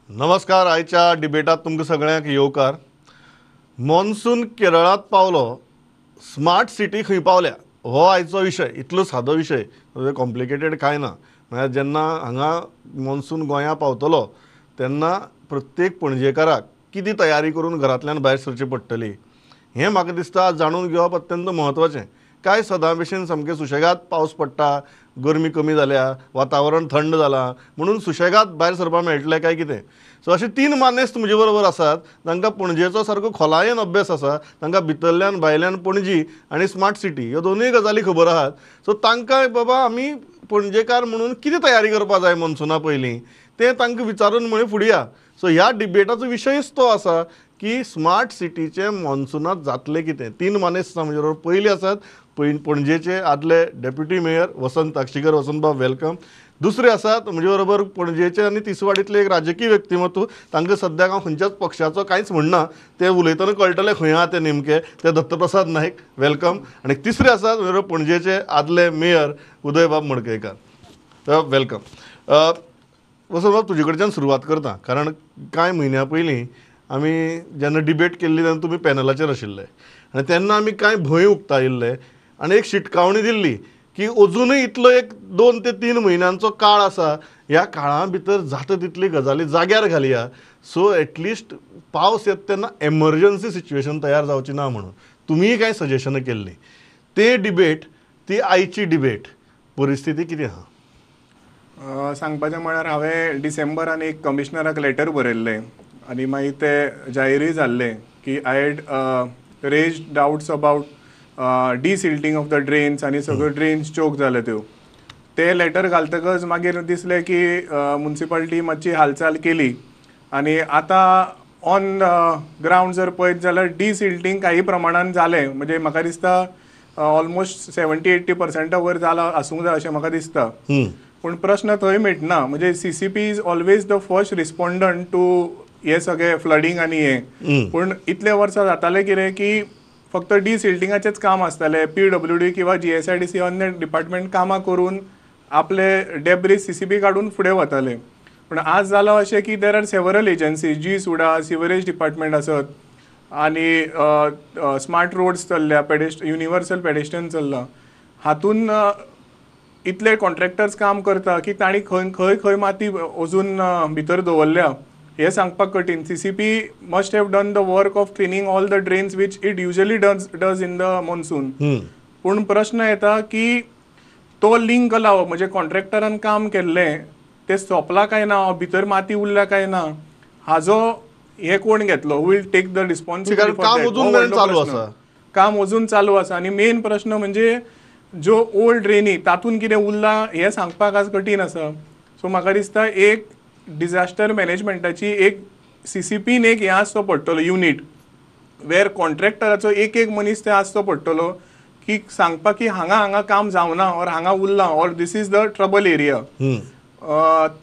नमस्कार. आयच्या डिबेटात तुमकां सगळ्यांक येवकार. मॉन्सून केरळांत पावलो, स्मार्ट सिटी खंय पावल्या हो आयचो विशय. इतलो सादो विशय, कॉम्प्लिकेटेड कांय ना. म्हळ्यार जेन्ना हांगा मॉन्सून गोंया पावतलो तेन्ना प्रत्येक पणजेकाराक कितें तयारी करून घरांतल्यान भायर सरची पडटली हें म्हाका दिसता जाणून घेवप अत्यंत म्हत्वाचें. काय सदां भशेन सामकें सुशेगाद पावस पडटा, गरमी कमी जाल्या, वातावरण थंड जालां म्हणून सुशेगाद भायर सरपाक मेळटलें काय कितें. सो अशे तीन मानेस्त म्हजे बरोबर आसात तांकां पणजेचो सारको खोलायेन अभ्यास आसा, तांकां भितरल्यान भायल्यान पणजी आनी स्मार्ट सिटी ह्यो दोनूय गजाली खबर आहात. सो तांकां बाबा आमी पणजेकार म्हणून कितें तयारी करपाक जाय मॉन्सुना पयलीं तें तांकां विचारून म्हणून फुडें या. सो ह्या डिबेटाचो विशयच तो आसा की स्मार्ट सिटीचें मॉन्सुनांत जातलें कितें. तीन मानेस्त म्हजे बरोबर पयलीं आसात पणजेचे आदले डेप्युटी मेयर वसंत आगशीकर. वसंत बाब welcome. दुसरे आसात म्हजे बरोबर पणजेचे आनी तिसवाडींतले एक राजकीय व्यक्तिमत्व, तांकां सद्याक हांव खंयच्याच पक्षाचो कांयच म्हणना, ते उलयतना कळटलें खंय आहा ते नेमके, ते दत्तप्रसाद नायक welcome. आनी तिसरे आसात म्हजे बरोबर पणजेचे आदले मेयर उदयबाब मडकयकार, welcome. वसंतबाब तुजे कडच्यान सुरवात करता, कारण कांय म्हयन्या पयलीं आमी जेन्ना डिबेट केल्ली तेन्ना तुमी पॅनलाचेर आशिल्ले आनी तेन्ना आमी कांय भंय उक्तायिल्ले आनी एक शिटकावणी दिल्ली की अजुनूय इतलो एक 2 ते 3 म्हयन्यांचो काळ आसा, ह्या काळा भितर जाता तितली गजाली जाग्यार घालया, सो एटलिस्ट पावस येता तेन्ना एमर्जन्सी सिच्युएशन तयार जावची ना म्हणून तुमीय कांय सजेशनां केल्लीं. ते डिबेट ती आयची डिबेट परिस्थिती कितें आहा? सांगपाचें म्हळ्यार हांवें डिसेंबरान एक कमिशनराक लेटर बरयल्लें आनी मागीर ते जाहीरूय जाल्लें की I had raised doubts about desilting of the drains आनी सगळ्यो ड्रेन्स चोक जाले त्यो. ते लेटर घालतकच मागीर दिसलें की मुन्सिपालिटी मातशी हालचाल केली आनी आतां ऑन ग्रावंड जर पळयत जाल्यार डिसिल्टींग काही प्रमाणान जालें, म्हणजे म्हाका दिसता ऑलमोस्ट 70-80% वयर जालां आसूंक जाय अशें म्हाका दिसता. पूण प्रश्न थंय मिटना, म्हणजे CCP is always the first respondent to हे सगळे फ्लडींग आनी हे. पूण इतले वर्सां जातालें कितें की फक्त डिसिल्टिंगाचेंच काम आसतालें, PWD किंवा GSIDC अन्य डिपार्टमेंट कामां करून आपले डेब्रीज CCP काडून फुडें वताले. पूण आज जालां अशें की there are several agencies, G SUDA, sewerage department आसत आनी स्मार्ट रोड्स चल्ल्या, युनिवर्सल पेडेस्ट्रियन चल्लां, हातून इतले कॉन्ट्रॅक्टर्स काम करता की तांणी खंय खंय खंय माती अजून भितर दवरल्या हें सांगपाक कठीण. CCP must have done the work of cleaning all the drains which it usually does in the monsoon. पूण प्रश्न येता की तो लिंक लावप, म्हणजे कॉन्ट्रॅक्टरान काम केल्लें तें सोंपलां काय ना, भितर माती उरल्या काय ना, हाजो हे कोण घेतलो, will take the responsibility. काम अजून चालू आसा, काम अजून चालू आसा. आनी मेन प्रश्न म्हणजे ज्यो ओल्ड ड्रेनी तातूंत कितें उरलां हें सांगपाक आज कठीण आसा. सो म्हाका दिसता एक डिझास्टर मॅनेजमेंटाची एक CCPन एक हें आसचो पडटलो युनीट, वेर कॉन्ट्रॅक्टराचो एक एक मनीस ते आसचो पडटलो की सांगपाक की हांगा हांगा काम जावना ऑर हांगा उरलां or this is the trouble area.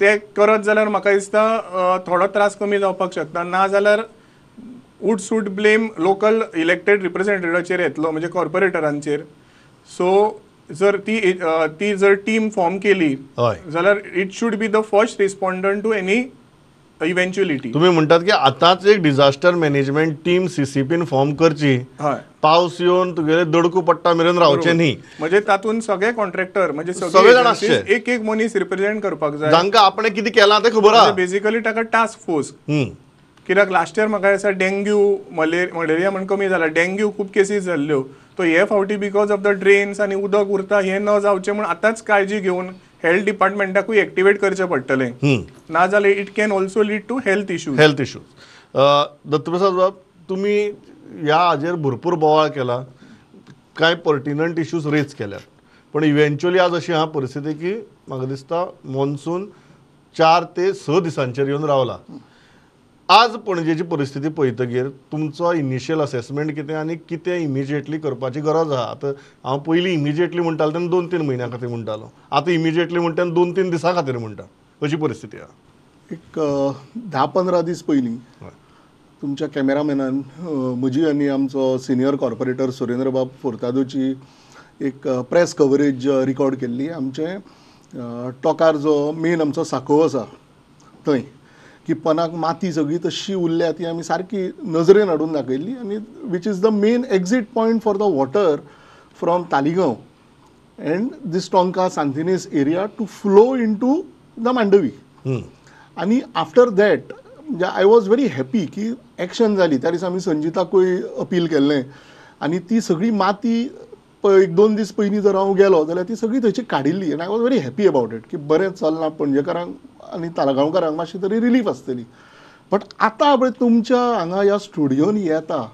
ते करत जाल्यार म्हाका दिसता थोडो त्रास कमी जावपाक शकता. ना जाल्यार would suit blame local elected रिप्रेझेंटेटिवाचेर येतलो, म्हणजे कॉर्पोरेटरांचेर. सो जर ती जर टीम फॉर्म केली जाल्यार it should be the first respondent to any eventuality. तुम्ही म्हणटात की आतांच एक डिझास्टर मॅनेजमेंट टीम CCPन फॉर्म करची, पावस येवन तुगेले दडकू पडटा मेरेन रावचें न्ही, म्हणजे तातूंत सगळे कॉन्ट्रॅक्टर म्हणजे सगळे जाण आसचे, एक एक मनीस रिप्रेझेंट करपाक जाय, जांकां आपणें कितें केलां तें खबर आसा. बेसिकली ताका टास्क फोर्स, कित्याक लास्ट इयर म्हाका दिसता डेंग्यू मलेरिया म्हण कमी जाला, डेंग्यू खूब केसीस जाल्ल्यो. तो हे फावटी because of the drains आनी उदक उरता हें न जावचें म्हूण आतांच काळजी घेवन हेल्थ डिपार्टमेंटाकूय एक्टिवेट करचें पडटलें, ना जाल्यार it can also lead to health issues. Health issues. Dattaprasad बाब, तुमी ह्या हाजेर भरपूर बोवाळ केला, कांय पर्टिनंट इश्यूज रेज केल्यात, पण इव्हेंच्युअली आज अशी आहा परिस्थिती की म्हाका दिसता मॉन्सून 4 ते 6 दिसांचेर येवन रावला. आज पणजेची परिस्थिती पळयतगीर तुमचो इनिशियल असेसमेंट कितें आनी कितें इमिजिएटली करपाची गरज आहा? आतां हांव पयलीं इमिजिएटली म्हणटालो तेन्ना 2-3 म्हयन्यां खातीर म्हणटालो, आतां इमिजिएटली म्हणटा तेन्ना 2-3 दिसां खातीर म्हणटा, अशी परिस्थिती आहा. एक 10-15 दीस पयलीं तुमच्या कॅमेरामॅनान म्हजी आनी आमचो सिनियर कॉर्पोरेटर सुरेंद्रबाब फोर्तादोची एक प्रेस कवरेज रिकॉर्ड केल्ली. आमचें टोकार जो मेन आमचो साकोव आसा थंय किप्पनाक माती सगळी तशी उरल्या ती आमी सारकी नजरेन हाडून दाखयल्ली आनी which is the main exit point for the water from Taleigao and this Tonca Santa Inez area to flow into the Mandovi. आनी आफ्टर that म्हणजे I was very happy की एक्शन जाली. त्या दिसा आमी संजिताकूय अपील केल्लें आनी ती सगळी माती एक दोन दीस पयलीं जर हांव गेलो जाल्यार ती सगळी थंयची काडिल्ली आनी I was very happy about it की बरें चल्लां, पणजेकारांक आनी ताळगांवकारांक मातशी तरी रिलीफ आसतली. बट आतां पळय तुमच्या हांगा ह्या स्टुडियोन येता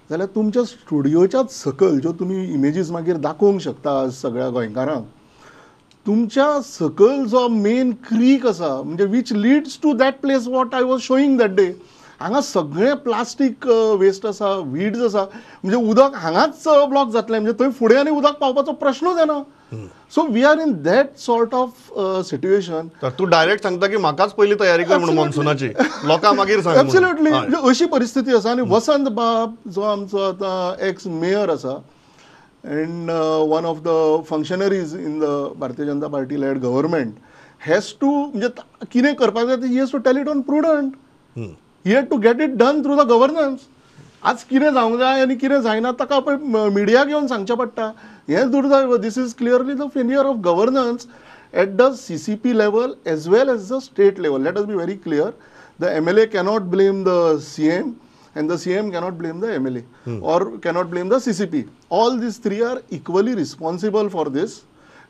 जाल्यार तुमच्या स्टुडियोच्याच सकयल ज्यो तुमी इमेजीस मागीर दाखोवंक शकता सगळ्या गोंयकारांक, तुमच्या सकयल जो मेन क्रीक आसा म्हणजे which leads to that place what I was showing that day, हांगा सगळें प्लास्टीक वेस्ट आसा, वीड्स आसा, म्हणजे उदक हांगाच ब्लॉक जातलें, म्हणजे थंय फुडें आनी उदक पावपाचो प्रश्नूच येना. So we are in that sort of situation. तर तूं डायरेक्ट सांगता की म्हाकाच पयली तयारी कर म्हणून मॉन्सुनाची, लोकां मागीर सांग. एब्सोल्युटली, म्हणजे अशी परिस्थिती आसा. आनी वसंत बाब जो आमचो आतां एक्स मेयर आसा and one of the functionaries in the Bharatiya Janata Party led government has to, म्हणजे कितें करपाक जाय he has to tell it on prudent, he had to get it done through the governance. आज कितें जावंक जाय आनी कितें जायना ताका पळय मिडियाक येवन सांगचें पडटा. हें दुर्दैव. This is clearly the failure of governance at the CCP level as well as the state level. Let us be very clear, the MLA cannot blame the CM and the CM cannot blame the MLA or cannot blame the CCP. All these three are equally responsible for this.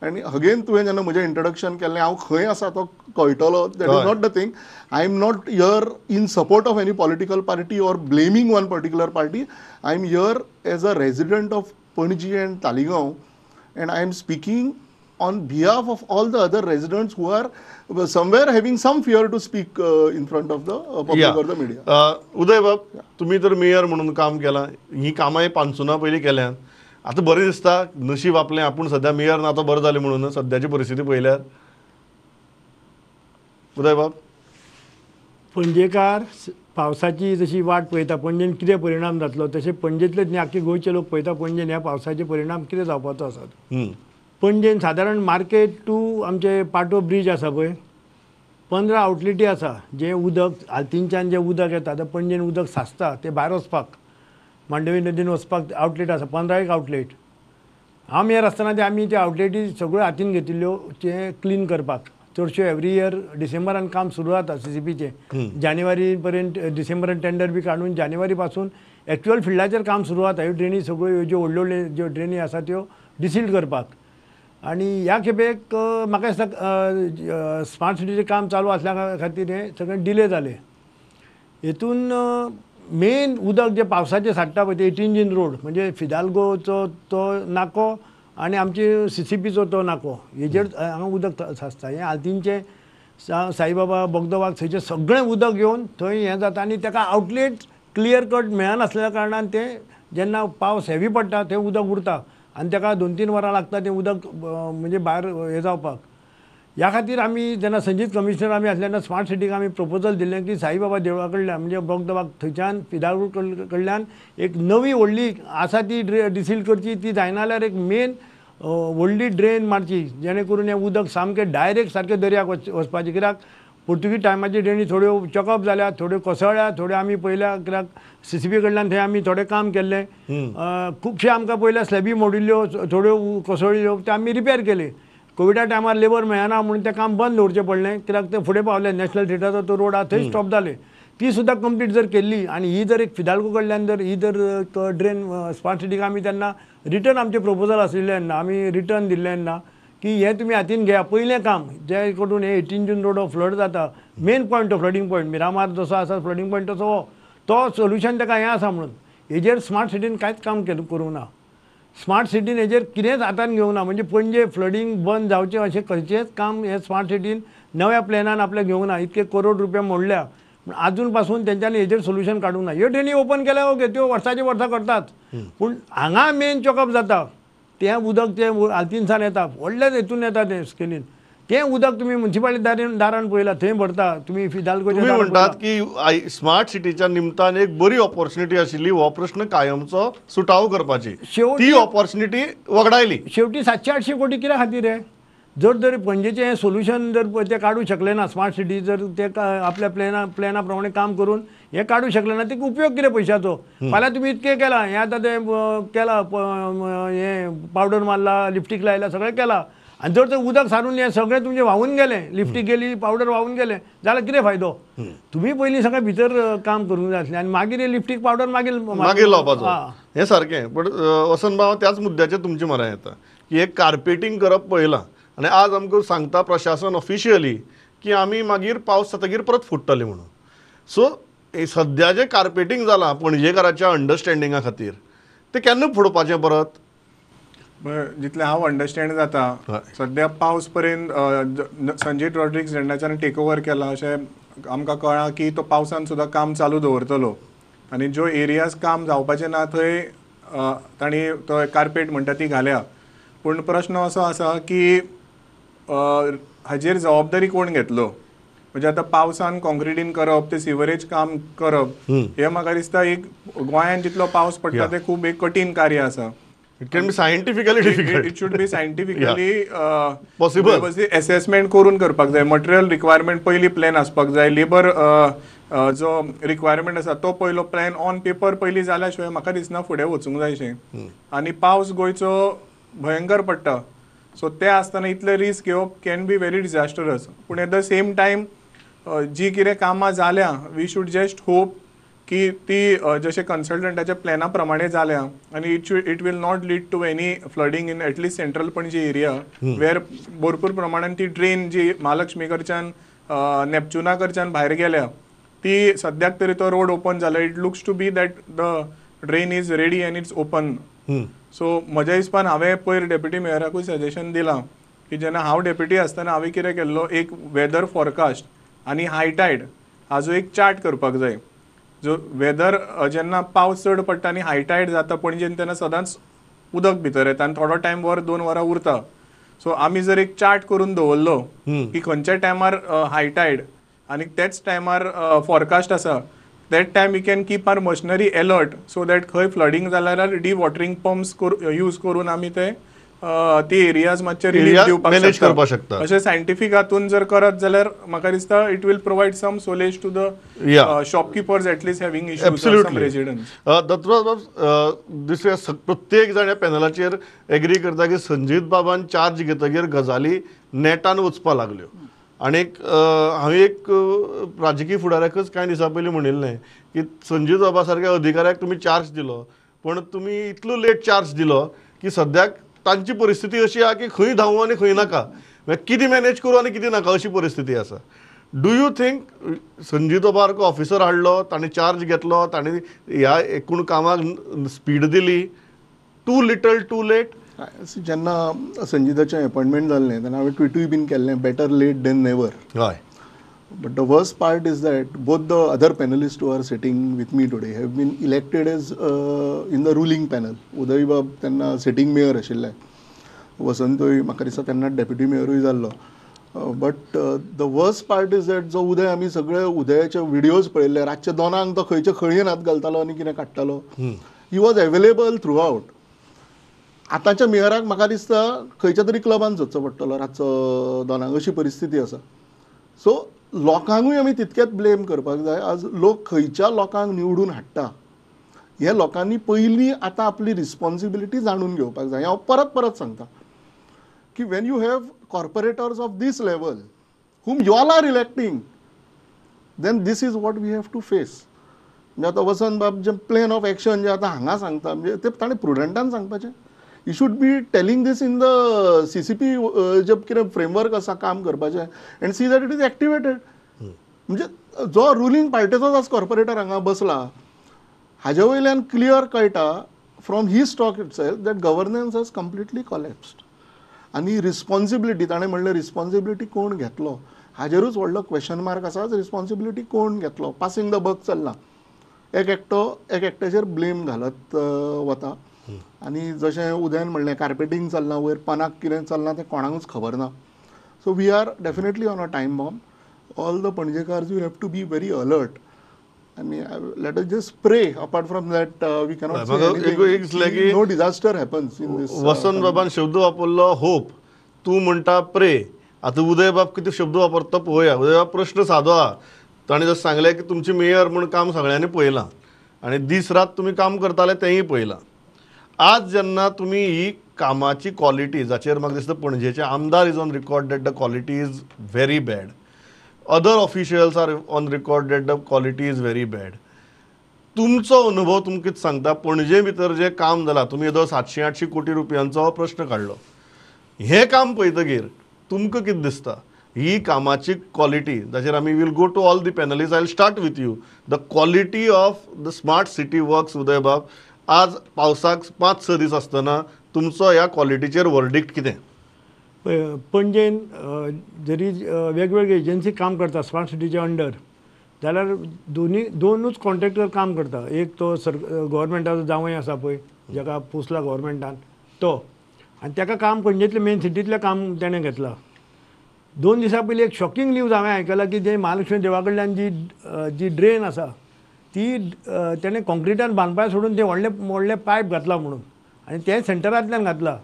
And again, तुवें जेन्ना म्हजें introduction केल्लें हांव खंय आसा तो कळटलो, that is not the thing. I am not here in support of any political party or blaming one particular party. I am here as a resident of Panaji and Taleigao and I am speaking on behalf of all the other residents who are somewhere having some fear to speak in front of the public or the media. Uday बाब, तुम्ही तर mayor म्हणून काम केलां, ही कामां पानसुना पयलीं केल्यान, आतां बरें दिसता नशीब आपलें आपूण सद्या मेयर ना आतां बरें जालें म्हणून सद्याची परिस्थिती पळयल्यार? उदय बाब, पणजेकार पावसाची जशी वाट पळयता पणजेन कितें परिणाम जातलो, तशें पणजेंतलेच न्ही आख्खे गोंयचे लोक पळयता पणजेन ह्या पावसाचे परिणाम कितें जावपाचो आसात. पणजेन सादारण मार्केट टू आमचे पाटो ब्रीज आसा पळय, 15 आवटलेटी आसा, जें उदक आल्तीनच्यान जें उदक येता आतां पणजेन उदक साचता तें भायर वचपाक मांडवी नदीन वचपाक आवटलेट आसा, 15 एक आवटलेट. हांव मेयर आसतना ते आमी ते आवटलेटी सगळ्यो हातीन घेतिल्ल्यो ते क्लीन करपाक. चडश्यो एवरी इयर डिसेंबरान काम सुरू जाता सीसीपीचें, जानेवारी पर्यंत डिसेंबरान टेंडर बी काडून जानेवारी पासून एक्चुअल फिल्डाचेर काम सुरू जाता. ह्यो ड्रेनी सगळ्यो ज्यो व्हडल्यो व्हडल्यो ज्यो ड्रेनी आसा त्यो डिसिल्ट करपाक. आनी ह्या खेपेक म्हाका दिसता स्मार्ट सिटीचें काम चालू आसल्या खातीर हें सगळें डिले जालें. हेतून मेन उदक जें पावसाचें साठ्ठा पळय तें 18 जून रोड म्हणजे फिदाल्गोचो तो नाको आनी आमचे सीसीपीचो तो नाको हेजेर हांगा उदक साचता. हें आल्तीनचें साईबाबा बोगदोबाग थंयचें सगळें उदक येवन थंय हें जाता आनी ताका आवटलेट क्लियर कट मेळनासल्या कारणान तें जेन्ना पावस हेवी पडटा तें उदक उरता आनी ताका 2-3 वरां लागता तें उदक म्हणजे भायर हें जावपाक. ह्या खातीर आमी जेन्ना संजीत कमिशनर आमी आसले तेन्ना स्मार्ट सिटीक आमी प्रपोजल दिल्लें की साईबाबा देवळा कडल्यान म्हणजे बोगदोबाग थंयच्यान फिदाल्गो कडल्यान एक नवी व्हडली आसा ती डिसील करची, ती जायना जाल्यार एक मेन व्हडली ड्रेन मारची जेणे करून हें उदक सामकें डायरेक्ट सारकें दर्याक वचपाचें. कित्याक पोर्तुगीज टायमाची ड्रेनी थोड्यो चॉकअप जाल्या, थोड्यो कोसळ्ळ्या, थोड्यो आमी पळयल्या कित्याक सीसीपी कडल्यान थंय आमी थोडें काम केल्लें. खुबशे आमकां पळयल्या स्लॅबी मोडिल्ल्यो, थोड्यो कोसळिल्ल्यो, त्यो आमी रिपेर केली. कोविडा टायमार लेबर मेळना म्हणून तें काम बंद दवरचें पडलें कित्याक तें फुडें पावलें नॅशनल थिएटराचो तो रोड आहा थंय स्टॉप जालें. ती सुद्दां कंप्लीट जर केल्ली आनी ही जर एक फिदाल्गो कडल्यान जर ही जर ड्रेन स्मार्ट सिटीक आमी तेन्ना रिटर्न आमचें प्रपोजल आशिल्लें तेन्ना आमी रिटर्न दिल्लें तेन्ना की हें तुमी हातीन घेया पयलें काम जे करून हे 18 जून रोड फ्लड जाता, मेन पॉयंट तो फ्लडींग पॉयंट मिरामार जसो आसा फ्लडींग पॉयंट तसो हो तो सोल्युशन ताका हें आसा म्हणून हेजेर स्मार्ट सिटीन कांयच काम करूंक ना. स्मार्ट सिटीन हेजेर कितेंच हातान घेवंक ना, म्हणजे पणजे फ्लडींग बंद जावचें अशें खंयचेंच काम हें स्मार्ट सिटीन नव्या प्लॅनान आपल्याक घेवंक ना. इतके करोड रुपया मोडल्या पूण आजून पासून तेंच्यांनी हेजेर सोल्युशन काडूंक ना. ह्यो ड्रेनी ओपन केल्या ओके त्यो वर्साचे वर्सां करतात, पूण हांगा मेन चॉकअप जाता तें उदक तें आल्तीनसान येता व्हडल्या हेतून येता तें स्केलीन, तें उदक तुमी मुन्सिपालिटी दारान पळयलां थंय भरता तुमी फिदाल्गोच्या. तुमी म्हणटात की स्मार्ट सिटीच्या निमतान एक बरी ऑपॉर्च्युनिटी आशिल्ली हो प्रश्न कायमचो सुटावो करपाची, ती ऑपॉर्च्युनिटी वगडायली. शेवटी 700-800 कोटी कित्या खातीर हे जर तरी पणजेचें हें सोल्युशन जर ते काडूं शकले ना, स्मार्ट सिटी जर ते आपल्या प्लॅना प्रमाणे काम करून हें काडूं शकले ना, ते उपयोग कितें पयशाचो? फाल्यां तुमी इतकें केलां, हें आतां तें केलां, हें पावडर मारला, लिपस्टीक लायला, सगळें केलां, आनी जर तर उदक सारून हें सगळें तुमचें व्हांवून गेलें, लिफ्टीक गेली, पावडर व्हांवून गेलें जाल्यार कितें फायदो? तुमी पयलीं सगळें भितर काम करूंक जाय आसलें आनी मागीर लिफ्टीक पावडर मागीर मागीर लावपाचो, हें सारकें. बट वसंत बाब त्याच मुद्द्याचेर तुमचे म्हऱ्यान येता की एक कार्पेटींग करप पळयलां आनी आज आमकां सांगता प्रशासन ऑफिशियली की आमी मागीर पावस जातकीर परत फुट्टले म्हणून. सो सद्या जें कार्पेटींग जालां पणजेकाराच्या अंडरस्टँडिंगा खातीर तें केन्ना फुडपाचें परत? जितलें हांव अंडरस्टँड जाता सद्या पावस पर्यंत संजीत रॉड्रिग्स जेन्नाच्यान टेक ओवर केला अशें आमकां कळ्ळां की तो पावसान सुद्दां काम चालू दवरतलो आनी ज्यो एरियाज काम जावपाचें ना थंय तांणी तो कार्पेट म्हणटा ती घाल्या. पूण प्रश्न असो आसा की हाजेर जबाबदारी कोण घेतलो? म्हणजे आतां पावसान कॉन्क्रिटीन करप, ते सिवरेज काम करप, हें म्हाका दिसता एक गोंयांत जितलो पावस पडटा तें खूब एक कठीण कार्य आसा. It can be scientifically difficult. It should be scientifically possible. Assessment करून करपाक जाय. मटेरियल रिक्वायरमेंट पयली प्लॅन आसपाक जाय, लेबर जो रिक्वायरमेंट आसा तो पयलो प्लॅन ऑन पेपर पयली जाल्या शिवाय म्हाका दिसना फुडें वचूंक जाय. आनी पावस गोंयचो भयंकर पडटा, सो ते आसतना इतले रिस्क घेवप can be very डिझास्टरस. पूण एट the same time जी कितें कामां जाल्या we should just hope की ती जशें कन्सल्टंटाच्या प्लॅना प्रमाणे जाल्या आनी it will not lead to any flooding in at least central Panaji area where भरपूर प्रमाणान ती ड्रेन जी महालक्ष्मी कडच्यान नॅपच्युना कडच्यान भायर गेल्या ती सद्याक तरी तो रोड ओपन जाला. It looks to be that the drain is ready and it's open. So म्हज्या हिसपान हांवें पयर डेप्युटी मेयराकूय सजेशन दिलां की जेन्ना हांव डेप्युटी आसतना हांवें कितें केल्लो, एक वेदर फॉरकास्ट आनी हाय टायड हाजो एक चार्ट करपाक जाय. जो वेदर जेन्ना पावस चड पडटा आनी हाय टायड जाता पणजेन तेन्ना सदांच उदक भितर येता आनी थोडो टायम वर 2 वरां उरता. सो आमी जर एक चार्ट करून दवरलो की खंयच्या टायमार हाय टायड आनी त्याच टायमार फॉरकास्ट आसा, that time we can keep our machinery alert so that खंय फ्लडींग जाल्यार डिवॉटरींग पंप्स यूज करून आमी ते ती एरियाज मातशे रिलीफ दिवपाक शकता. अशें सायंटिफीक हातून जर करत जाल्यार म्हाका दिसता it will provide some solace to the shopkeepers at least having issues some residents. Dattaraj बाब, दुसऱ्या प्रत्येक जाण ह्या पॅनलाचेर एग्री करता की संजीत बाबान चार्ज घेतकीर गजाली नेटान वचपाक लागल्यो. आनी हांवें एक राजकीय फुडाऱ्याकच कांय दिसां पयलीं म्हणिल्लें की संजीत बाबा सारक्या अधिकाऱ्याक तुमी चार्ज दिलो, पूण तुमी इतलो लेट चार्ज दिलो की सद्याक तांची परिस्थिती अशी आहा की खंय धांवूं आनी खंय नाका, म्हळ्यार कितें मॅनेज करूं आनी कितें नाका अशी परिस्थिती आसा. Do you think Sanjeet बाबा सारको ऑफिसर हाडलो, ताणें चार्ज घेतलो, ताणें ह्या एकूण कामाक स्पीड दिली, टू लिटल टू लेट? जेन्ना संजिताचें अपॉयंटमेंट जाल्लें तेन्ना हांवें ट्विटूय बीन केल्लें, बेटर लेट देन नेवर. हय. But the worst part is that both the other panelist who are sitting with me today have been elected as in the ruling panel. Uday बाब तेन्ना sitting mayor आशिल्ले, वसंतूय म्हाका दिसता तेन्ना डेप्युटी मेयरूय जाल्लो. But the worst part is that जो उदय, आमी सगळे उदयाचे व्हिडियोज पळयल्ले, रातचे 2 तो खंयचे खळयेन हात घालतालो आनी कितें काडटालो. He was available throughout. आतांच्या मेयराक म्हाका दिसता खंयच्या तरी क्लबान सोदचो पडटलो रातचो 2, अशी परिस्थिती आसा. सो लोकांकूय आमी तितकेच ब्लेम करपाक जाय. आज लोक खंयच्या लोकांक निवडून हाडटा हे लोकांनी पयलीं आतां आपली रिस्पॉन्सिबिलिटी जाणून घेवपाक जाय. हांव परत परत सांगता की when you have corporators of this level whom you all are electing, then this is what we have to face. म्हणजे आतां वसंत बाब जे प्लॅन ऑफ एक्शन जे आतां हांगा सांगता, म्हणजे ते ताणें प्रुडंटान सांगपाचें. You should be telling this in the CCP जे कितें फ्रेमवर्क आसा काम करपाचें and see that it is activated. म्हणजे जो रुलींग पार्टीचोच आज कॉर्पोरेटर हांगा बसला हाजे वयल्यान क्लियर कळटा from his talk itself that governance has completely collapsed. आनी रिस्पॉन्सिबिलिटी, ताणें म्हणलें रिस्पॉन्सिबिलिटी कोण घेतलो हाजेरूच व्हडलो क्वेश्चन मार्क आसा. रिस्पॉन्सिबिलिटी कोण घेतलो, पासिंग the बक चल्लां, एक एकटो एक एकट्याचेर ब्लेम घालत वता. आनी जशें उदयान म्हणलें कार्पेटींग चल्लां, वयर पानाक कितें चल्लां तें कोणाकूच खबर ना. So we are definitely on a time bomb. All the Panjekars you have to be very alert आनी let us just pray. Apart from that we cannot say anything, no disaster happens in this. Vasant बाबान शब्द वापरलो hope, तूं म्हणटा pray. आतां उदयबाब कितें शब्द वापरता पळोवया. उदयबाब प्रश्न सादो आहा, ताणें जशें सांगलें की तुमची मेयर म्हूण काम सगळ्यांनी पळयलां आनी दीस रात तुमी काम करताले तेंय पळयलां. आज जेन्ना तुमी ही कामाची क्वॉलिटी, जाचेर म्हाका दिसता पणजेचे आमदार is on record that the quality is very bad, other officials are on record that the quality is very bad, तुमचो अनुभव तुमकां कितें सांगता? पणजे भितर जें काम जालां, तुमी येदो 700-800 कोटी रुपयांचो प्रश्न काडलो, हें काम पळयतगीर तुमकां कितें दिसता ही कामाची क्वॉलिटी, जाचेर आमी will go to all the panelist, I will start with you, the quality of the smart city works. उदयबाब, आज पावसाक 5-6 दीस आसतना तुमचो ह्या क्वॉलिटीचेर वर्डिक्ट कितें? पणजेन जरी वेगवेगळे एजन्सी काम करता स्मार्ट सिटीच्या अंडर, जाल्यार दोनूच कॉन्ट्रॅक्टर काम करता. एक तो सर गव्हर्मेंटाचो जावंय आसा पळय, जाका पोसला गव्हर्मेंटान तो, आनी ताका काम पणजेंतलें मेन सिटींतलें काम तेणें घेतलां. 2 दिसां पयलीं एक शॉकिंग न्यूज हांवें आयकला की जे महालक्ष्मी देवा कडल्यान जी जी ड्रेन आसा ती तेणें कॉन्क्रिटान बांदपा सोडून तें व्हडलें व्हडलें पायप घातलां म्हणून, आनी तें सेंटरांतल्यान घातलां.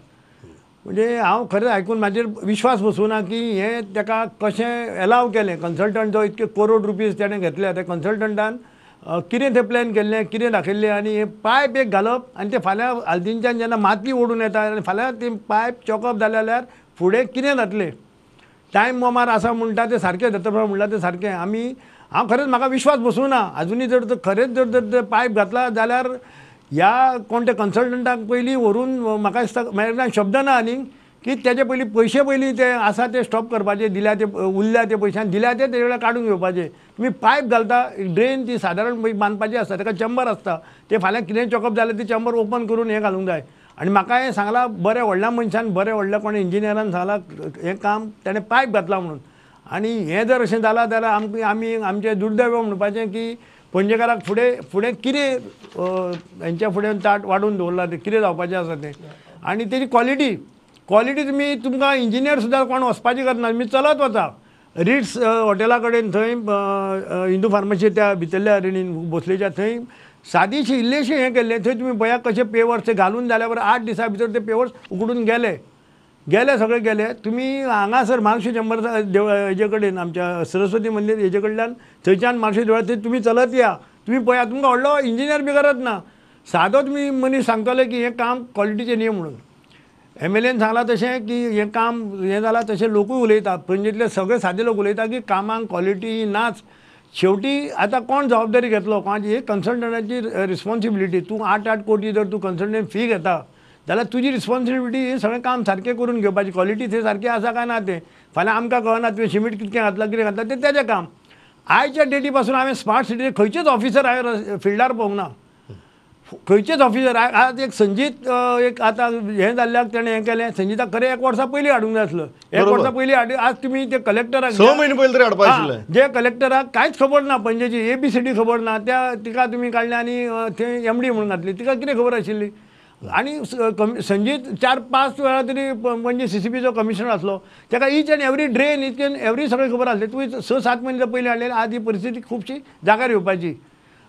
म्हणजे हांव खरें आयकून म्हाजेर विश्वास बसूना की हें ताका कशें एलाव केलें. कन्सल्टंट जो इतके करोड रुपीज तेणें घेतले, त्या कन्सल्टंटान कितें तें प्लॅन केल्लें, कितें दाखयल्लें, आनी हें पायप एक घालप आनी तें फाल्यां आल्तीनच्यान जेन्ना माती ओडून येता आनी फाल्यां तें पायप चॉकअप जालें जाल्यार फुडें कितें जातलें. टायम मोमार आसा म्हणटा तें सारकें, दत्तप्रसाद म्हणटा तें सारकें. आमी हांव खरेंच म्हाका विश्वास बसूं ना आजुनूय. जर खरेंच जर जर पायप घातला जाल्यार ह्या कोण त्या कन्सल्टंटाक पयलीं व्हरून म्हाका दिसता म्हाज्या शब्द ना आनी की तेजे पयलीं पयशे पयलीं ते आसा ते स्टॉप करपाचे, दिल्या ते उरल्या ते पयशान दिल्या ते तेजे वेळार काडून घेवपाचे. तुमी पायप घालता ड्रेन ती सादारण बांदपाची आसता, ताका चेंबर आसता, ते फाल्यां कितेंय चॉकअप जाल्यार ती चेंबर ओपन करून हें घालूंक जाय. आनी म्हाका हें सांगलां बऱ्या व्हडल्या मनशान, बऱ्या व्हडल्या कोण इंजिनियरान सांगलां हें काम तेणें पायप घातलां म्हणून. आनी हें जर अशें जालां जाल्यार आमकां आमी आमचें दुर्दैव म्हणपाचें की पणजेकाराक फुडें फुडें कितें हेंच्या फुडें ताट वाडून दवरलां तें कितें जावपाचें आसा तें. आनी तेजी क्वॉलिटी क्वॉलिटी तुमी तुमकां इंजिनियर सुद्दां कोण वचपाची गरज ना, तुमी चलत वता रिट्स हॉटेला कडेन, थंय हिंदू फार्मासी त्या भितरल्या रेणीन भोसलेच्या थंय सादीशी इल्लेशी हें केल्लें, थंय तुमी पळया कशे पेवर्स ते घालून जाल्या बरोबर 8 दिसां भितर ते पेवर्स उकडून गेले गेले सगळे गेले. तुमी हांगासर महालक्ष्मी चेंबर देव हेजे कडेन आमच्या सरस्वती मंदीर हेजे कडल्यान थंयच्यान महालक्ष्मी देवळा थंय तुमी चलत या, तुमी पळया तुमकां व्हडलो इंजिनियर बी गरज ना, सादो तुमी मनीस सांगतले की हें काम क्वॉलिटीचें न्ही म्हणून. एम एल एन सांगलां तशें की हें काम हें जालां तशें लोकूय उलयता, पणजेंतले सगळे सादे लोक उलयता की कामांक क्वॉलिटी नाच. शेवटी आतां कोण जबाबदारी घेतलो, कोणाची ही कन्सल्टंटाची रिस्पॉन्सिबिलिटी. तूं 8-8 कोटी जर तूं कन्सल्टंट फी घेता जाल्यार तुजी रिस्पॉन्सिबिलिटी हें सगळें काम सारकें करून घेवपाची, क्वॉलिटी थंय सारकी आसा काय ना तें फाल्यां आमकां कळना तुवें शिमीट कितकें घातलां कितें घातलां तें तेजें काम. आयच्या डेटी पासून हांवें स्मार्ट सिटीचे खंयचेच ऑफिसर हांवें फिल्डार पळोवंक ना, खंयचेच ऑफिसर. आज एक संजीत एक आतां हें जाल्ल्याक तेणें हें केलें, संजीताक खरें 1 वर्सा पयलीं हाडूंक जाय आसलो, 1 वर्सा पयलीं हाड. आज तुमी ते कलेक्टराक 6 म्हयने पयलीं तरी हाडपा आशिल्लें, जे कलेक्टराक कांयच खबर ना पणजेची ABCD खबर ना, त्या तिका तुमी काडलें आनी थंय MD म्हणून घातली, तिका कितें खबर आशिल्ली. आनी संजीत 4-5 वेळा तरी पणजे CCPचो कमिशनर आसलो, ताका each and every drain each and every सगळें खबर आसलें. तुवें 6-7 म्हयने पयलीं हाडलें, आज ही परिस्थिती खुबशी जाग्यार येवपाची.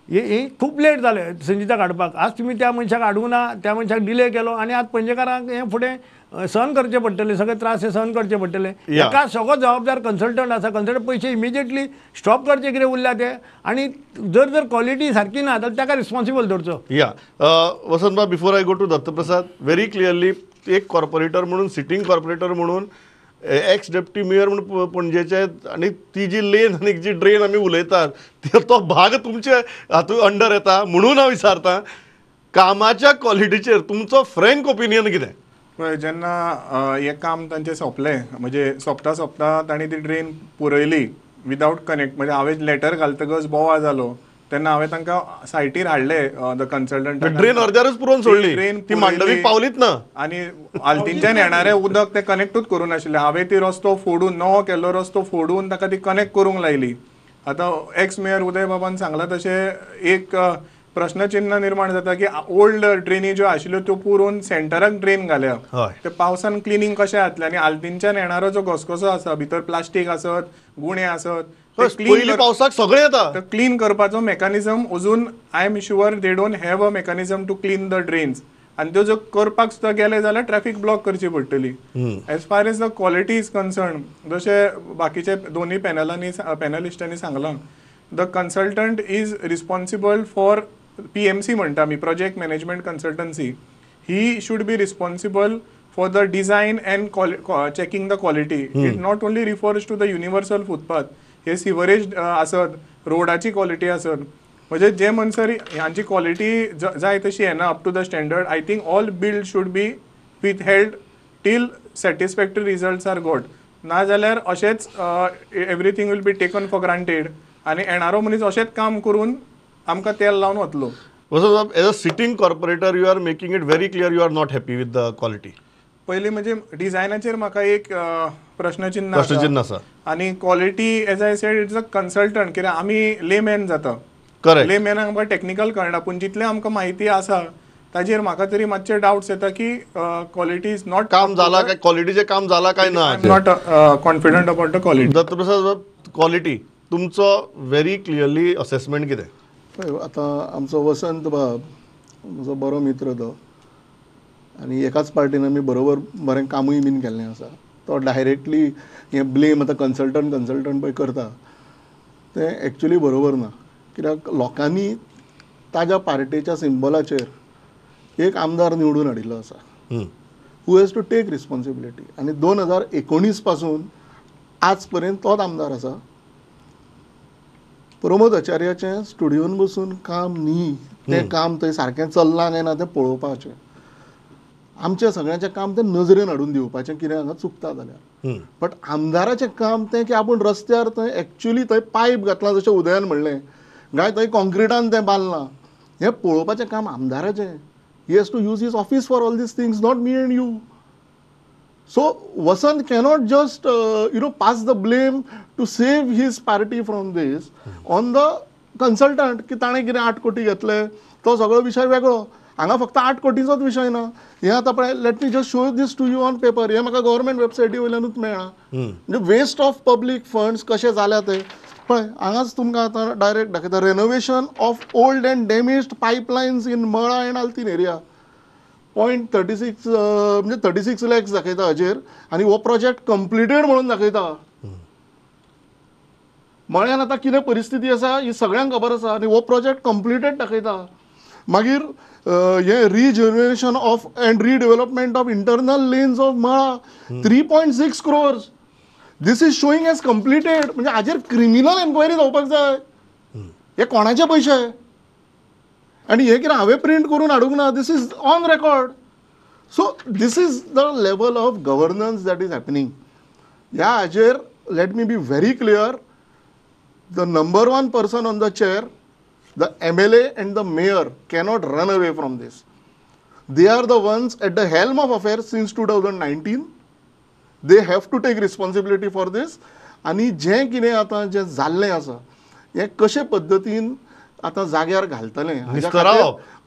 ही खूब लेट जालें संजीताक हाडपाक. आज तुमी त्या मनशाक हाडूंक ना, त्या मनशाक डिले केलो आनी आज पणजेकारांक हें फुडें सहन करचें पडटलें, सगळे त्रास हे सहन करचे पडटले. एका सगळो जबाबदार कन्सल्टंट आसा, कन्सल्टंट पयशे इमिजिएटली स्टॉप करचे कितें उरल्या ते, आनी जर जर क्वॉलिटी सारकी ना जाल्यार ताका रिस्पॉन्सिबल धरचो. या वसंत बाब, before I go to Dattaprasad, very clearly एक कॉर्पोरेटर म्हणून, सिटींग कॉर्पोरेटर म्हणून, एक्स डेप्टी मेयर म्हणून पणजेचे, आनी ती जी लेन आनी जी ड्रेन आमी उलयतात तो भाग तुमचे हातूंत अंडर येता म्हणून हांव विचारतां, कामाच्या क्वॉलिटीचेर तुमचो फ्रँक ओपिनियन कितें? पळय, जेन्ना हें काम तांचें सोंपलें, म्हणजे सोंपता सोंपता तांणी ती ड्रेन पुरयली विदावट कनेक्ट, म्हणजे हांवें लेटर घालतकच बोवाळ जालो तेन्ना हांवें तांकां सायटीर हाडले the consultant. Drain अर्द्यारच पुरोवन सोडली, ड्रेन ती मांडवीक पावलीच ना, आनी आल्तीनच्यान येणारें उदक तें कनेक्टूच करूं नाशिल्लें. हांवें ती रस्तो फोडून, नवो केल्लो रस्तो फोडून ताका ती कनेक्ट करूंक लायली. आतां एक्स मेयर उदय बाबान सांगलां तशें एक प्रश्नचिन्ह निर्माण जाता की ओल्ड ड्रेनी ज्यो आशिल्ल्यो त्यो पुरोवन सेंटराक ड्रेन घाल्या, ते पावसान क्लिनींग कशें जातलें? आनी आल्तीनच्यान येणारो जो घसघसो आसा, भितर प्लास्टीक आसत, गुणे आसत, पयलीं पावसाक सगळें येता, क्लीन करपाचो मेकॅनिझम अजून I am sure they don't have a mechanism to clean the drains. आनी त्यो जर करपाक सुद्दां गेले जाल्यार ट्रॅफिक ब्लॉक करची पडटली. As far as the quality is concern, जशें बाकीचे दोनूय पॅनलांनी पॅनलिस्टांनी सांगलां, the consultant is responsible for PMC म्हणटा आमी, project management consultancy. He should be responsible for the design and checking the quality. It not only refers to the universal footpath, hey sewerage आसत, रोडाची quality आसत, म्हणजे जे म्हणसर हांची quality जाय तशी येना up to the standard. I think all bill should be withheld till satisfactory results are got. ना जाल्यार अशेंच everything will be taken for granted आनी येणारो मनीस अशेंच काम करून आमकां तेल लावन वतलो. Vasant, as a sitting corporator you are making it very clear you are not happy with the quality. पयलीं म्हणजे डिझायनाचेर म्हाका एक प्रश्नचिन्ह आसा आनी quality as I said it's a consultant, कित्याक आमी लेमॅन जाता, लेमॅनाक आमकां टॅक्निकल कळना, पूण जितलें आमकां म्हायती आसा ताजेर म्हाका तरी मातशे डावट्स येता की क्वॉलिटी is not काम जाला काय, क्वॉलिटीचें काम जाला काय ना. I am not confident about the quality. Dattaprasad, quality तुमचो व्हेरी क्लियरली असेसमेंट कितें? पळय आतां आमचो वसंत बाब म्हजो बरो मित्र तो, आनी एकाच पार्टीन आमी बरोबर बरें कामूय बीन केल्लें आसा. तो डायरेक्टली हें ब्लेम आतां कन्सल्टंट पळय करता तें एक्चुली बरोबर ना, कित्याक लोकांनी ताज्या पार्टेच्या सिंबलाचेर एक आमदार निवडून हाडिल्लो आसा who has to take responsibility. आनी 2019 पासून आज पर्यंत तोच आमदार आसा. प्रमोद आचार्याचें स्टुडियोन बसून काम न्ही, तें काम थंय सारकें चल्लां काय ना तें पळोवपाचें, आमचें सगळ्यांचें काम तें नजरेन हाडून दिवपाचें कितें हांगा चुकता जाल्यार. बट आमदाराचें काम तें की आपूण रस्त्यार थंय एक्चुली थंय पायप घातलां जशें उदयान म्हणलें, काय थंय कॉन्क्रिटान तें बांदलां, हें पळोवपाचें काम आमदाराचें. He has to use his office for all these things, not me and you. So Vasant cannot just pass the blame to save his party from this on the consultant की ताणें कितें 8 कोटी घेतले, तो सगळो विशय वेगळो. हांगा फक्त 8 कोटींचोच विशय ना. हें आतां पळय, let me just show this to you on paper. हें म्हाका गव्हर्मेंट वेबसायटी वयल्यानूच मेळ्ळां. म्हणजे वेस्ट ऑफ पब्लीक फंड्स कशें जाल्या ते पळय हांगाच तुमकां आतां डायरेक्ट दाखयता. Renovation of old and damaged pipelines in Mala and Altinho area 0.36 म्हणजे 36 लॅक्स दाखयता हाजेर, आनी हो प्रोजेक्ट कंप्लिटेड म्हणून दाखयता. मळ्यान आतां कितें परिस्थिती आसा ही सगळ्यांक खबर आसा, आनी हो प्रोजेक्ट कंप्लिटेड दाखयता. मागीर हे regeneration of and redevelopment of internal lanes of Mala 3.6 crores, this is showing as completed. म्हणजे हाजेर क्रिमिनल एन्क्वायरी जावपाक जाय. हे कोणाचे पयशे आनी हे कितें हांवें प्रिंट करून हाडूंक ना, this is on record. So this is the level of governance that is happening. ह्या हाजेर let me be very clear, the number 1 person on the chair, the MLA and the mayor cannot run away from this. They are the ones at the helm of affairs since 2019. They have to take responsibility for this. आनी जें कितें आतां जें जाल्लें आसा हें कशे पद्दतीन आतां जाग्यार घालतलें,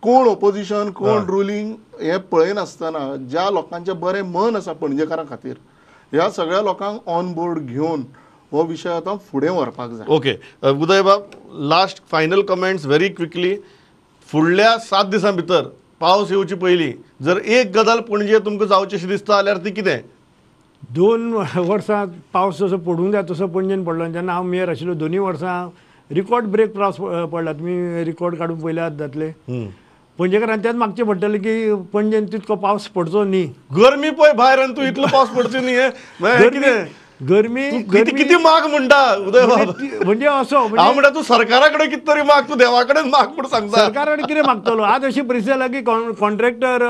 कोण ओपोजिशन कोण रुलींग हें पळयनासतना ज्या लोकांचें बरें मन आसा पणजेकारां खातीर, ह्या सगळ्या लोकांक ऑन बोर्ड घेवन हो विशय आतां फुडें व्हरपाक जाय. ओके उदय बाब, last final comments very quickly. फुडल्या 7 दिसां भितर पावस येवचे पयलीं जर एक गजाल पणजे तुमकां जावची अशी दिसता जाल्यार ती कितें? 2 वर्सां पावस जसो पडूंक जाय तसो पणजेन पडलो. जेन्ना हांव मेयर आशिल्लो 2 वर्सां रिकॉर्ड ब्रेक पावस पडला. तुमी रिकॉर्ड काडून पळयल्यात जातले. पणजेकारान तेंच मागचें पडटलें की पणजेन तितको पावस पडचो न्ही. गरमी पळय भायर आनी तूं इतलो पावस पडचो न्ही, हें कितें? गरमी किती माग म्हणटा उदय बाब, म्हणजे असो हांव म्हणटा तूं सरकारा कडेन कितें तरी माग, तूं देवा कडेन माग म्हूण सांगता. सरकारा कडेन कितें मागतलो? आज अशी परिस्थिती जाल्या की कॉन्ट्रॅक्टर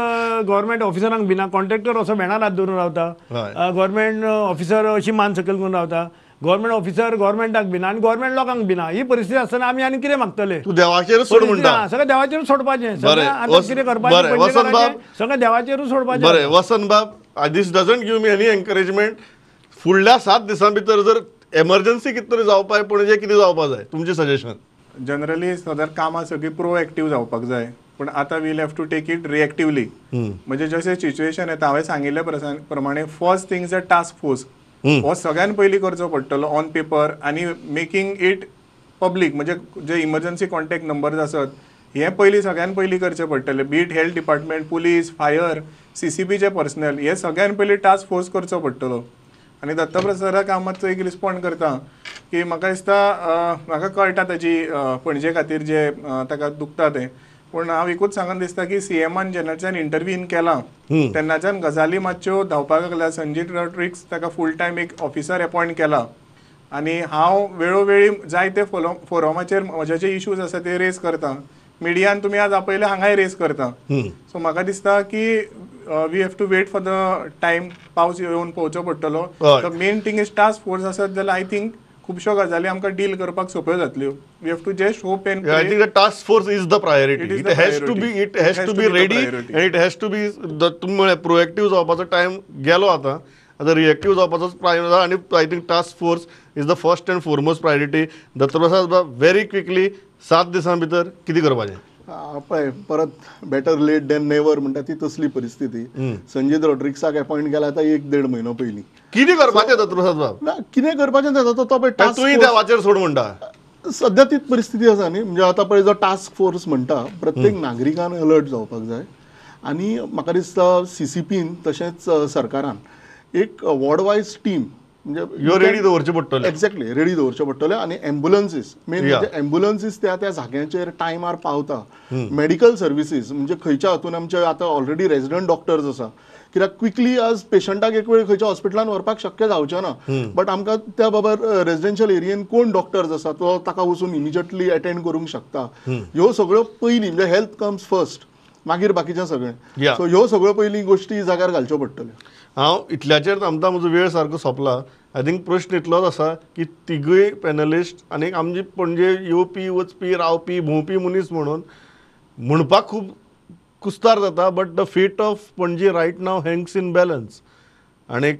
गव्हर्मेंट ऑफिसरांक भिना, कॉन्ट्रॅक्टर असो भेणार हात धरून रावता, गव्हर्मेंट ऑफिसर अशी मान सकयल करून रावता, गव्हर्मेंट ऑफिसर गव्हर्मेंटाक भिना आनी गव्हर्मेंट लोकांक भिना. ही परिस्थिती आसतना आमी आनी कितें मागतले? तूं देवाचेरूच सोड म्हणटा, सगळें देवाचेरूच सोडपाचें, सगळें कितें करपाचें सगळें देवाचेरूच सोडपाचें. बरें वसंत बाब, this doesn't give me any encouragement. फुडल्या 7 दिसां भितर जर एमर्जन्सी कितें तरी जावपाक पणजे कितें जावपाक जाय तुमचें सजेशन? जनरली सदांच कामां सगळीं प्रोएक्टीव जावपाक जाय, पूण आतां we'll have to take it reactively. म्हणजे जशें सिच्युएशन येता हांवें सांगिल्ले प्रमाणे first thing is a task force हो सगळ्यान पयलीं करचो पडटलो ऑन पेपर आनी मेकिंग it public. म्हणजे जे इमर्जन्सी कॉन्टॅक्ट नंबर्स आसत हें पयलीं सगळ्यान पयलीं करचें पडटलें. Be it health department, police, fire, CCPचे personal, हे सगळ्यान पयलीं टास्क फोर्स करचो पडटलो. आनी दत्तप्रसादाक हांव मातसो एक रिस्पोंड करता की म्हाका दिसता म्हाका कळटा ताजी पणजे खातीर जे ताका दुखता तें, पूण हांव एकूच सांगन दिसता की सीएमान जेन्नाच्यान इंटरव्हीन केलां तेन्नाच्यान गजाली मातश्यो धांवपाक लागल्या. संजीत रॉड्रिक्स ताका फूल टायम एक ऑफिसर एपॉयंट केला आनी हांव वेळोवेळी जायते फोरमाचेर म्हजे जे इश्यूज आसा ते रेज करता. मिडियान तुमी आज आपयले, हांगाय रेज करता. सो म्हाका दिसता की we have to wait for the time, पावस येवन पळोवचो पडटलो. The main thing is task force आसत जाल्यार I think खुबश्यो गजाली आमकां डील करपाक सोंप्यो जातल्यो. We have to just hope and I think the task force is the priority. It has to be, it has to be ready and it has to be. तुमी म्हळें प्रोएक्टीव जावपाचो time गेलो, आतां आतां रिएक्टीव जावपाचोच टायम जाला आनी I think task force is the first and foremost priority. Dattaprasad बाब, very quickly 7 दिसां भितर कितें करपाचें? पळय, परत बेटर लेट दॅन नेवर म्हणटा ती तसली परिस्थिती. संजीत रॉड्रिक्साक एपॉयंट केला आतां 1-1.5 म्हयनो पयलीं. कितें करपाचें दत्तप्रसाद बाब? ना, कितें करपाचें तें तो पळय तुवें देवाचेर सोड म्हणटा. सद्या तीच परिस्थिती आसा न्ही. म्हणजे आतां पळय जो टास्क फोर्स म्हणटा, प्रत्येक नागरिकान अलर्ट जावपाक जाय आनी म्हाका दिसता सीसीपीन तशेंच सरकारान एक वॉर्ड वायज टीम म्हणजे रेडी दवरचे पडटले. एक्झॅक्टली, रेडी दवरचे पडटले. आनी एम्बुलन्सीस मेन म्हणजे एम्बुलन्सीस त्या त्या जाग्यांचेर टायमार पावता. मेडिकल सर्विसीस म्हणजे खंयच्या हातून आमचे आतां ऑलरेडी रेजिडंट डॉक्टर्स आसा, कित्याक क्विकली आज पेशंटाक एक वेळ खंयच्या हॉस्पिटलान व्हरपाक शक्य जावचें ना, बट आमकां त्या बाबर रेजिडेन्शियल एरियेन कोण डॉक्टर्स आसा तो ताका वचून इमिजिएटली एटेंड करूंक शकता. ह्यो सगळ्यो पयलीं म्हणजे हेल्थ कम्स फर्स्ट, मागीर बाकीचें सगळें. सो ह्यो सगळ्यो पयलीं गोश्टी जाग्यार घालच्यो पडटल्यो. हांव इतल्याचेर थांबता, म्हजो वेळ सारको सोंपला. I think प्रश्न इतलोच आसा की तिगूय पॅनलिस्ट आनी आमची पणजे येवपी वचपी रावपी भोंवपी मनीस म्हणून म्हणपाक खूब कुस्तार जाता, but the fate of Panaji right now hangs in balance. आनी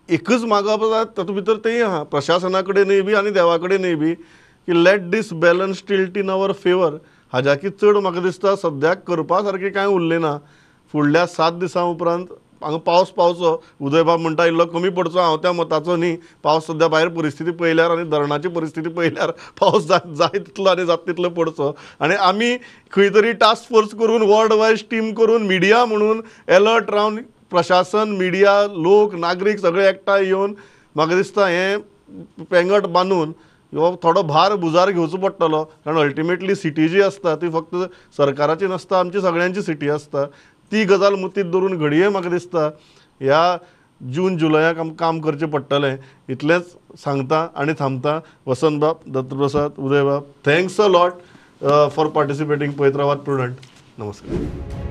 एकच मागप आसा तातूंत भितर तेंय आहा, प्रशासना कडेनूय बी आनी देवा कडेनूय बी, की let this balance tilt in our favour. हाज्याकी चड म्हाका दिसता सद्याक करपा सारकें कांय उरलें ना. फुडल्या 7 दिसां उपरांत हांगा पावस पावचो, उदयबाब म्हणटा इल्लो कमी पडचो, हांव त्या मताचो न्ही. पावस सद्या भायर परिस्थिती पळयल्यार आनी धरणाची परिस्थिती पळयल्यार पावस जाय तितलो आनी जाता तितलो पडचो. आनी आमी खंय तरी टास्क फोर्स करून, वॉर्ड वायज टीम करून, मिडिया म्हणून एलर्ट रावन, प्रशासन, मिडिया, लोक, नागरीक सगळे एकठांय येवन म्हाका दिसता हें पेंगट बांदून हो थोडो भार भुजार घेवचो पडटलो. कारण अल्टिमेटली सिटी जी आसता ती फक्त सरकाराची नासता, आमची सगळ्यांची सिटी आसता. ती गजाल मुतीत दवरून घडये म्हाका दिसता ह्या जून जुलयाक आमकां काम करचें पडटलें. इतलेंच सांगता आनी थांबता. वसंतबाब, दत्तप्रसाद, उदयबाब, thanks a lot for participating. पळयत रावात प्रुडंट. नमस्कार.